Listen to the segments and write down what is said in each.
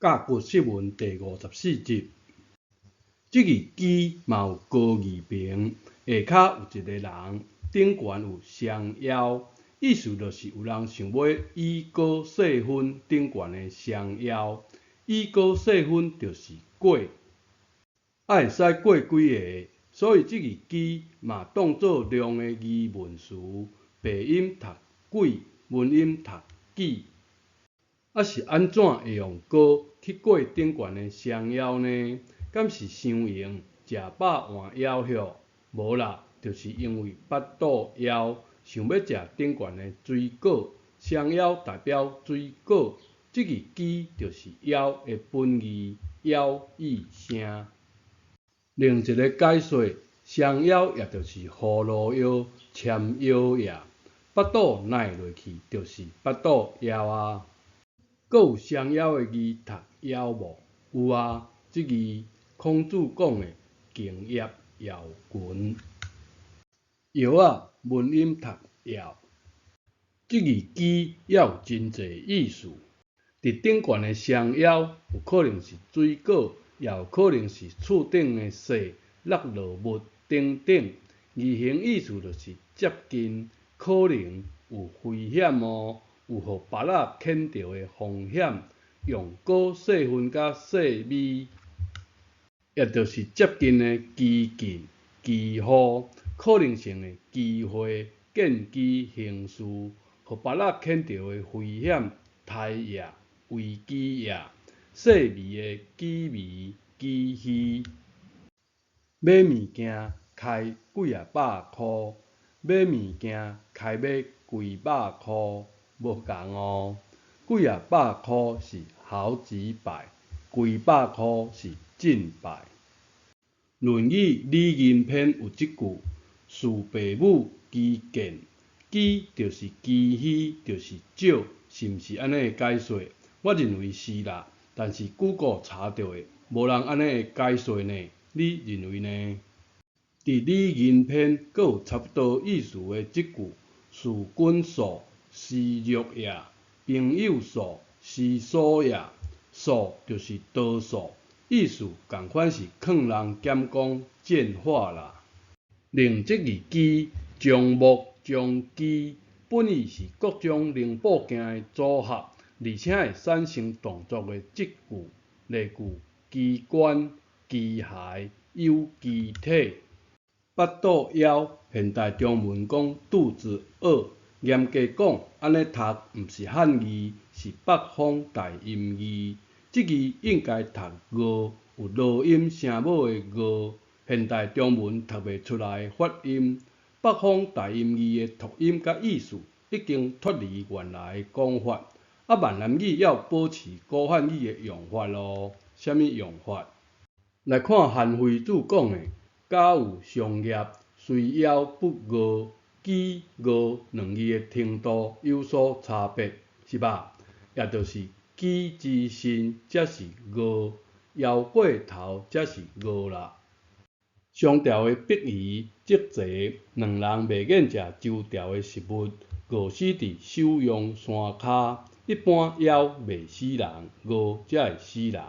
甲骨釋文第54集，這字飢嘛有高字旁，下跤有一个人，頂懸有雙枵，意思就是有人想欲以高細分頂懸的雙枵，以高細分就是過，會使過幾个，所以這字飢嘛當做量的疑問詞，白音讀幾，文音讀幾。是按怎會用高去過頂懸的雙枵呢？敢是傷閒食飽換枵歇？無啦，就是因為腹肚枵，想欲食頂懸的水果，雙枵代表水果，這字飢就是枵的本義，枵意聲。另一个解說，雙枵也就是葫蘆藥、簽藥也，腹肚吶落去就是腹肚枵啊。閣有雙枵的字讀枵無？有啊，這字孔子講的敬業樂群。藥仔文音讀藥，這字飢猶有真濟意思。佇頂懸的雙枵，有可能是水果，也有可能是厝頂的雪落落物等等。字形意思就是接近，可能有危險哦。有予菝仔牽著的風險，用高細分佮細微，也就是接近的機近、幾乎、可能性的機會、見機行事，予菝仔牽著的危險、刣也、危機也、細微的機微、機虛。買物件開幾仔百箍，買物件開欲幾百箍。無仝哦，幾仔百箍是好幾百，幾百箍是近百。《論語李仁篇》有這句：事父母其見，幾就是幾虛，就是少，是毋是按呢的解說？我認為是啦，但是 Google 查著的，無人按呢的解說呢，你認為呢？佇李仁篇閣有差不多意思的這句：事君素。師辱也，朋友素，師疏也。素就是多數，意思仝款是勸人減講賤話啦。另這字機，樟木、樟機，本意是各種零部件的組合，而且會產生動作的質具，例如機關、機械、有機體。腹肚枵，現代中文講肚子餓。嚴格講，按呢讀毋是漢字，是北方台音字。這字應該讀餓，有濁音聲母的餓。現代中文讀袂出來的發音。北方台音字的讀音佮意思已經脫離原來的講法。閩南語猶保持古漢語的用法囉。啥物用法？來看韓非子講的：假有上業，雖枵不餓。飢餓兩字的程度有所差別，是吧？也就是飢之甚，才是餓；枵過頭，才是餓啦。商朝的伯夷、叔齊兩人袂願食周朝的食物，餓死佇首陽山跤。一般枵袂死人，餓才會死人。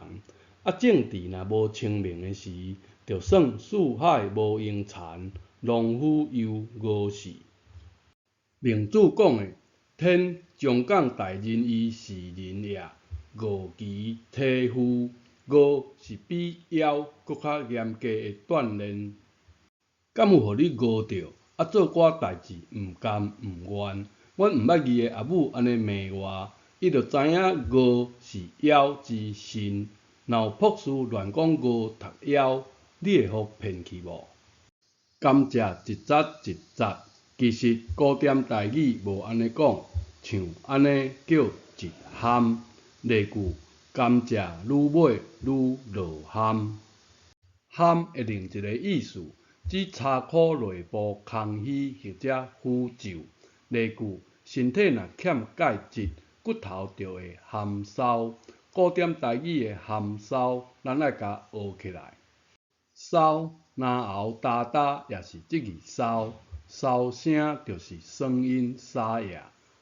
政治若無清明的時，就算四海無用田，農夫猶餓死。孟子講的天將降大任於斯人也，餓其體膚。餓是比枵閣較嚴格的鍛鍊。敢有予你餓著？做寡代誌毋甘毋願。阮毋捌字的阿母按呢罵我，伊就知影餓是枵之甚。若有博士亂講餓讀枵，你會予騙去無？甘蔗一節一節，其實古典台語無按呢講，像按呢叫一蚶。例句：甘蔗愈尾愈落蚶。蚶的另一个意思，指差苦內部空虛或者腐皺。例句：身體若欠鈣質，骨頭就會蚶梢。古典台語的蚶梢，咱愛共學起來。梢，嚨喉焦焦也是這字梢，梢聲就是聲音沙啞。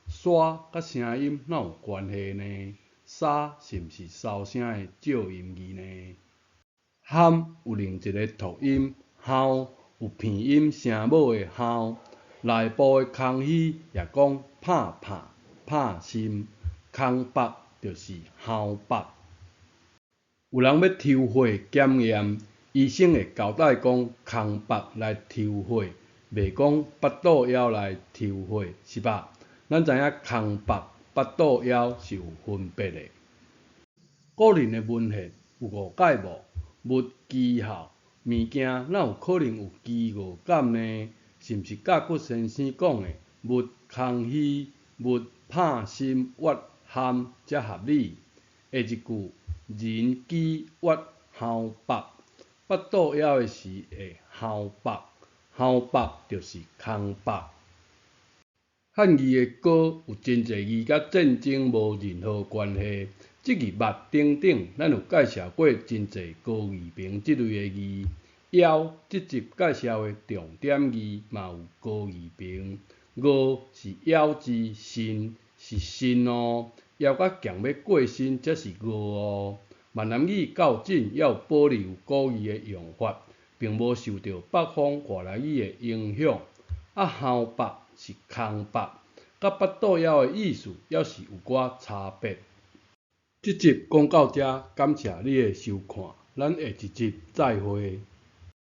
沙佮聲音哪有關係呢？沙是毋是梢聲的借音字呢？譀有另一个讀音，鱟有鼻音聲母的鱟。內部的康熙也講拍拍拍心，空腹就是鱟腹。有人欲抽血檢驗，醫生會交代講空腹來抽血，袂講腹肚枵來抽血，是吧？咱知影空腹、腹肚枵是有分別的。古人的文獻有誤解無？物飢耗，物件哪有可能有飢餓感呢？是毋是甲骨先生講的勿空虛、勿拍心、越譀才合理？下一句人飢越鱟腹，腹肚枵的時會鱟腹，鱟腹就是空腹。漢字的戈有真濟字佮戰爭無任何關係，這字捌等等，咱有介紹過真濟高字邊這類的字。枵這集介紹的重點字嘛有高字邊。餓是枵之身，是身哦，枵甲強欲過身才是餓哦。閩南語到今猶有保留古字的用法，並無受著北方外來語的影響。啊，鱟腹是空腹，佮腹肚枵的意思猶是有寡差別。這集講到遮，感謝你的收看，咱下一集再會。